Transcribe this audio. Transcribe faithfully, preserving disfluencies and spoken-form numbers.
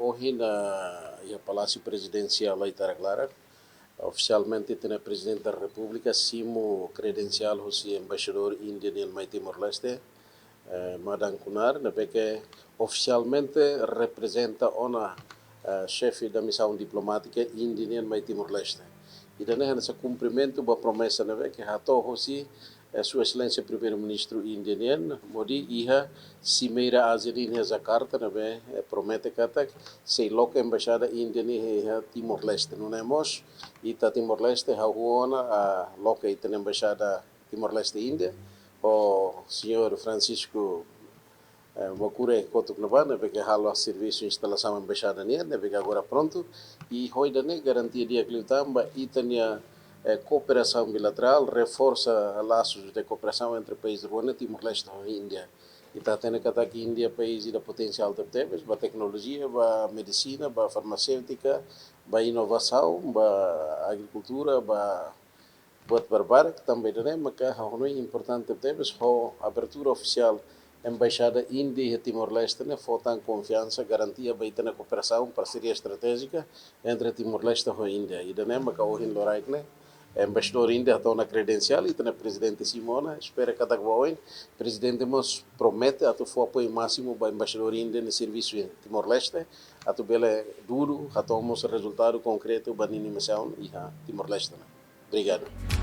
Ohin, ah, iha Palásiu Prezidensiál Aitarak Laran, ofisialmente ita-nia Prezidente da Repúblika simu kredensiál hosi Embaixadór Índia nian mai Timor-Leste, eh, Madan Kunar, ne'ebé ke ofisialmente reprezenta ona, eh, xefe da misaun diplomátika Índia nian mai Timor-Leste. Ida-ne'e hanesan kumprimentu ba promesa ne'ebé ke hato'o hosi, eh, Sua Exelénsia Primeiru-Ministru Índia nian, hodi iha Simeira ASEAN nian iha Jakarta ne'ebé, eh, promete katak sei loke embaixada Índia nian iha Timor-Leste. Nune'e mós, ita Timor-Leste hahú ona, ah, loke ita-nia embaixada Timor-Leste Índia, ho señór Francisco, eh, Mokure kotuk ne'ebá, ne'ebé ke halo servisu instalasaun embaixada nian, ne'ebé ke agora prontu, i ho ida-ne'e garantia di'ak liután ba ita-nia, eh, kooperasaun bilaterál, reforsa lasus de kooperasaun entre país rua ne'e, Timor-Leste ho Índia. Ita hatene katak Índia país ida potensiál tebetebes, ba teknolojia, ba medisina, ba farmaséutika, ba inovasaun, ba agrikultura, ba buat barbarak, tanba ida-ne'e maka ha'u hanoin importante tebes ho abertura ofisiál Embaixada Índia iha Timor-Leste ne'e fó tan konfiansa, garantia ba ita-nia kooperasaun, parseria estratéjika entre Timor-Leste ho Índia. Ida-ne'e maka ohin loraik ne'e Embaixadór Índia hato'o ona kredensiál, ita-nia Prezidente simu ona, espera katak ba oin Prezidente mós promete atu fó apoiu másimu ba Embaixadór Índia nia servisu iha Timor-Leste, atu bele dudu hato'o mós rezultadu konkretu ba ninia misaun iha Timor-Leste ne'e. Obrigadu.